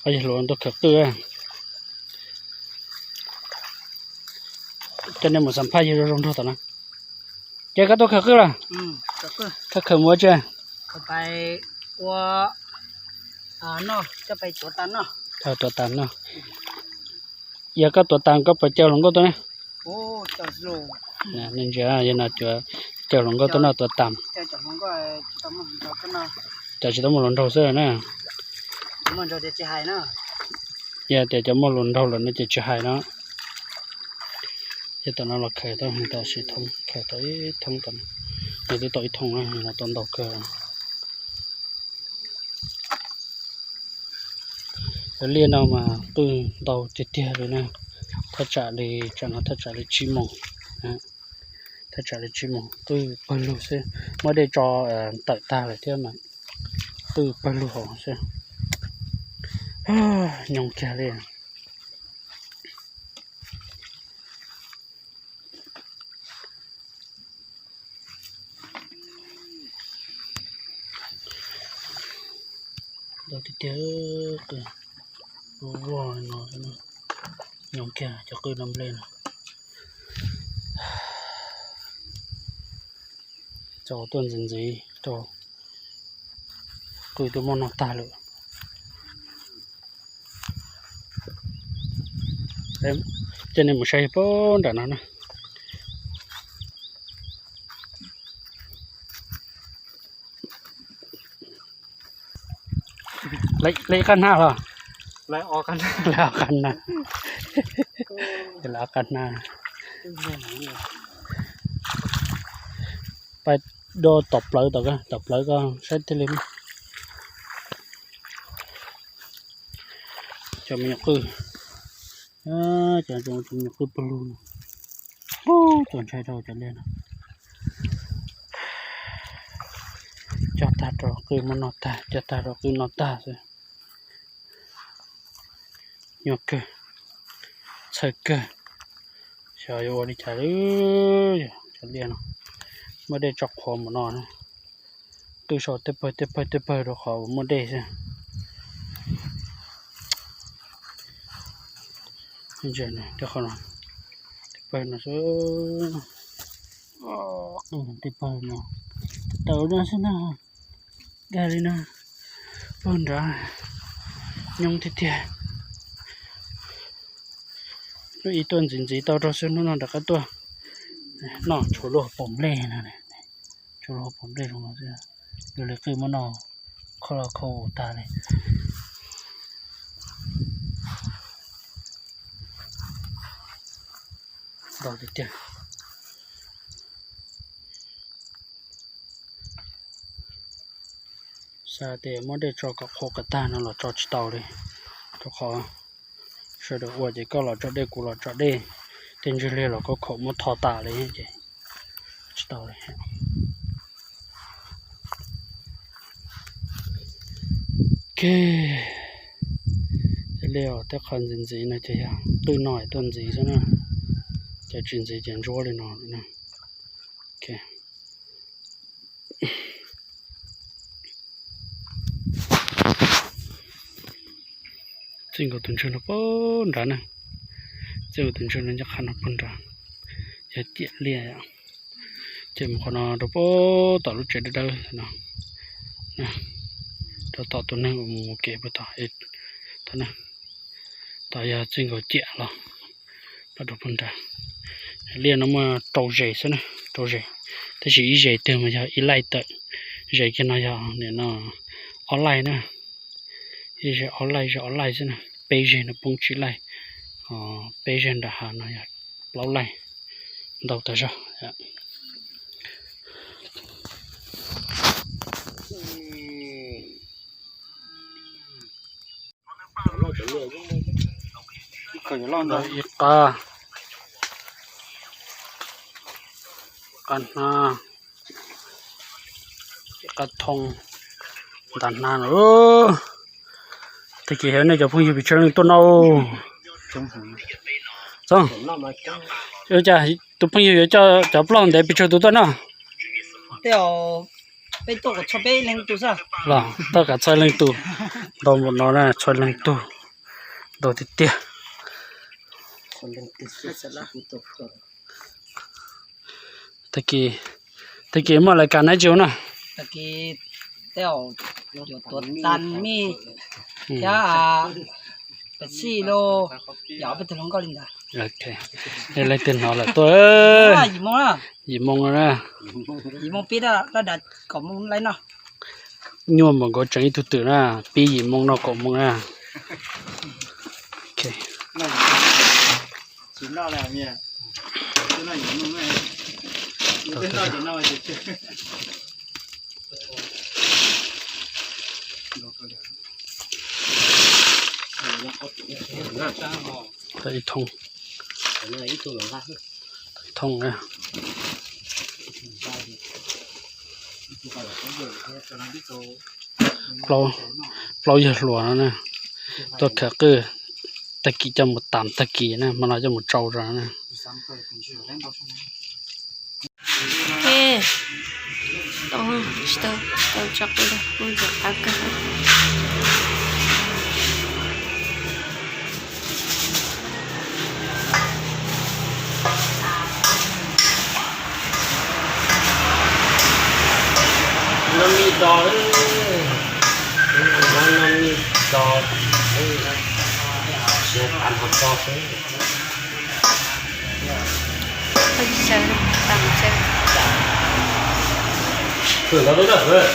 Yog hluas ntawd khaws qwj. Coj nej mus xam phaj yawg zoo zoo nraug tom no. Ces koj tuaj khaws qwj los? Koj khaws mus ua tsi? Tuav tas no. Yog koj tuav tas koj puas caw hluas nkauj tuaj ne? Nej ntsia, yog no cuav caw hluas nkauj tuaj noj tuav tas. Cov tsis tau muaj hluas nraug xwb na. Yog tias cov muaj hluas nraug lawm no ces tsis hais no. Yog tom no los khaws tau, tau sis thoob, khaws tau ib thoob tom no. Nws twb tau ib thoob no, tau ntau kawg. Cov liaj no mas qwj ntau tiag tiag li na. Thaj tsam li, tsam no thaj tsam li tsib moos, thaj tsam li tsib moos, qwj pawg lug xwb. Muab dej tso tawm tag lawm thiab mas qwj pawg lug hauv xwb. Nyoos kiag li. Ntau tiag tiag, qwj vog no, nyoos kiag cov qwj nplej no. Tso tuaj ntxiv ntxiv rau, qwj twb muab noj tag lawm. Coj nej mus saib puag nram no na. Lawv ib qab hnab los? Lawv ob qab hnab. Lawv ob qab hnab. Pais do tom plawv, tom plawv ko saib thiaj li. Cov me nyuam qwj, cov me nyuam qwj pawg lug, txaus ntshai rau cov liaj no. Cog tag rau qwj muab noj tag, cog tag rau qwj noj tag xwb. Nyuaj kawg, txhawj kawg. Xyov yuav ua li cas li, cov liaj no. Muab dej tso qhuav mus no, twb sau tej pawg tej pawg tej pawg rau qhov uas muaj dej xwb. Tej pawg no xwb, tej pawg no tawm no xwb na, dag li no, pawg nrad, nyoos tiag tiag. Hnub ib tuaj ntxiv ntxiv tau rau xwb, hnub no rov qab tuaj noj tshuav lub hauv paus nplej no, tshuav lub hauv paus nplej zoo no xwb. Yog li qwj muab noj khov los khov tag li. Ntau tiag tiag. Xav tias muab dej tso kom qhuav kom tag no los tso tsis tau li, rau qhov sawv daws ua ces koj los tso dej kuv los tso dej, tej ntswg liag los koj khaum muab tho tas li ces tsis tau li. Ces li tej qhov ntxiv ntxiv no ces yog qwj no tuaj ntxiv xwb na, ces tsis ntxiv ces ntsuab li no. Txij nkaus tus ntswg no puag nrad na, txij nkaus tus ntswg no ncaj qha no puag nrad, yog ciam liaj. Ces mus qhov no rau puag tom lub tsev dawb dawb no, rau tom tus neeg uas mus ua ke puag tom, tom yog txij nkaus ciam los rau puag nrad. Liaj no muaj rau zes xwb na, rau zes, tab sis ib zes twg mas yog ib laij tawm, zes kiag no yog nim no ob laij na, ib zes ob laij, zes ob laij xwb na, peb zeg no poob tsib laij, peb zeg nram hav no yog plaub laij, ntau tas zog. Ib qab, qab hnab, ib qab thoob, nta hnab no. Tag kis nej cov phooj ywg pes tsawg leej tuaj noj? Txog, cas tus phooj ywg yuav coj cov plaub ntev pes tsawg tus tuaj noj? Tej zaum Peb tuaj kom txhua peb leej tug xwb. Los tuaj kom txhua leej tug. Ntau npaum no na, txhua leej tug. Ntau tiag tiag. Tag kis, tag kis muaj lais kas nab tsi na? Tag kis tej zaum yuav tuav tas mij thiab Pepsi los yog ob peb tug hluas nkauj li ntawd. Leej twg hnov lawm tuaj. Yim moo na. Yim moo no na. Yim moo pib laj dav kaum moo laib noj. Nyuaj npaum nkaus tseem ib tug twm na, pib yim moo noj kaum moo na. Ib thooj, ib thooj na. Plaub yawg hluas no na, tuaj khaws qwj tag kis coj mus tas tag kis na, hmo no coj mus tsau zog na. No mi dos, no mi dos, siav tas hov to xwb. Hwm, ntawd lub dawm hwm.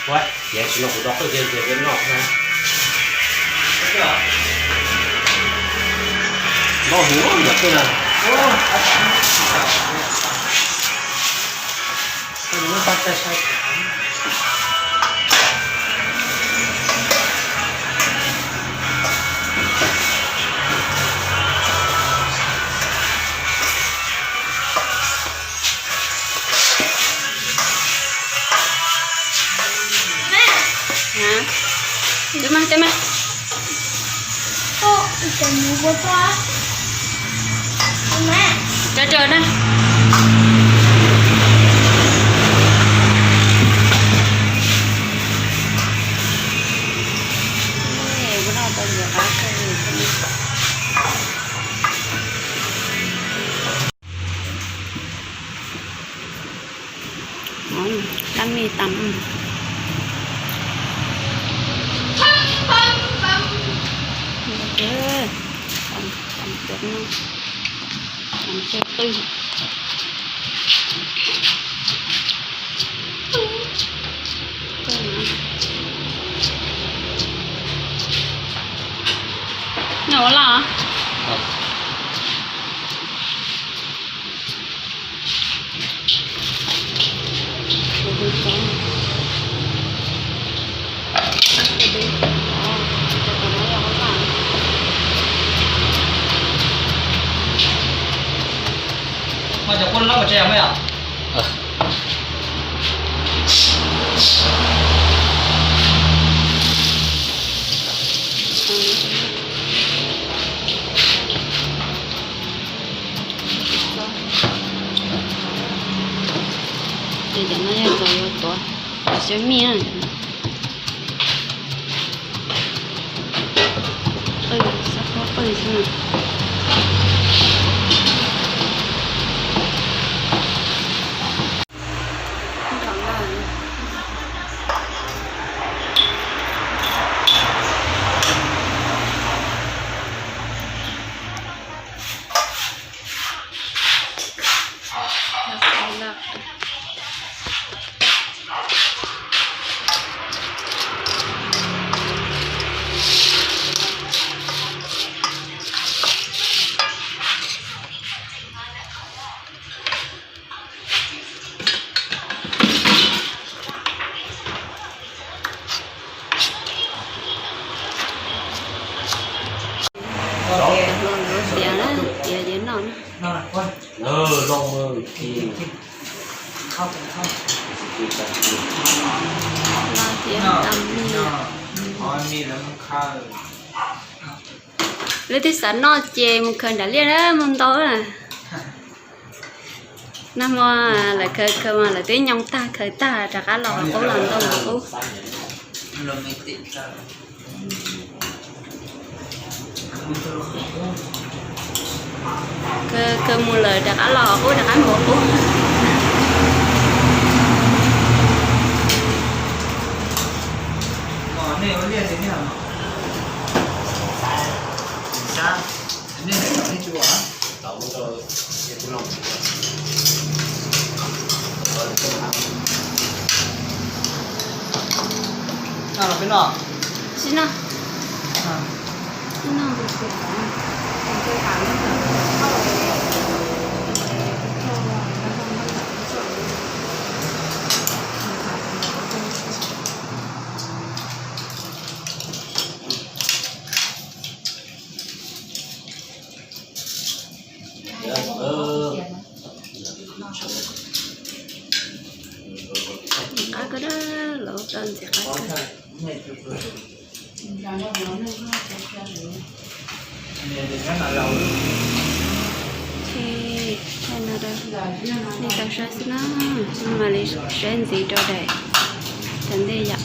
Ua, tias tsis no kuv rov qwj tias tias peb noj na. Noj huv yam twg na. Ntub mas, teb mas. Rau rau na. Tab mi tas. Noj ua loj. Mas cov kua no mas tsev yog mas yom? Ces cov no yog cov yuav tuav, tuav xyoob mij na. Qwj, xab phob qwj xwb na. Tiav na, tiav ces noj na. Loj tiav tas li. Leej twg xav noj ces mus khaws nram liaj na, mus ntau na. Nag hmo lawv khaws khaws mas lawv twb nyoo tag khaws tag rov qab los qhov qub los ntoo qhov qub. Khaws khaws mus lawm rov qab los qhov qub rov qab mus qhov qub. Tsis no. Tsis no. Qab kawg, lawv tau ntxiv qab kawg. Ces li tau saib xwb na, no mam li saib ntxiv rau daim tom ntej yom.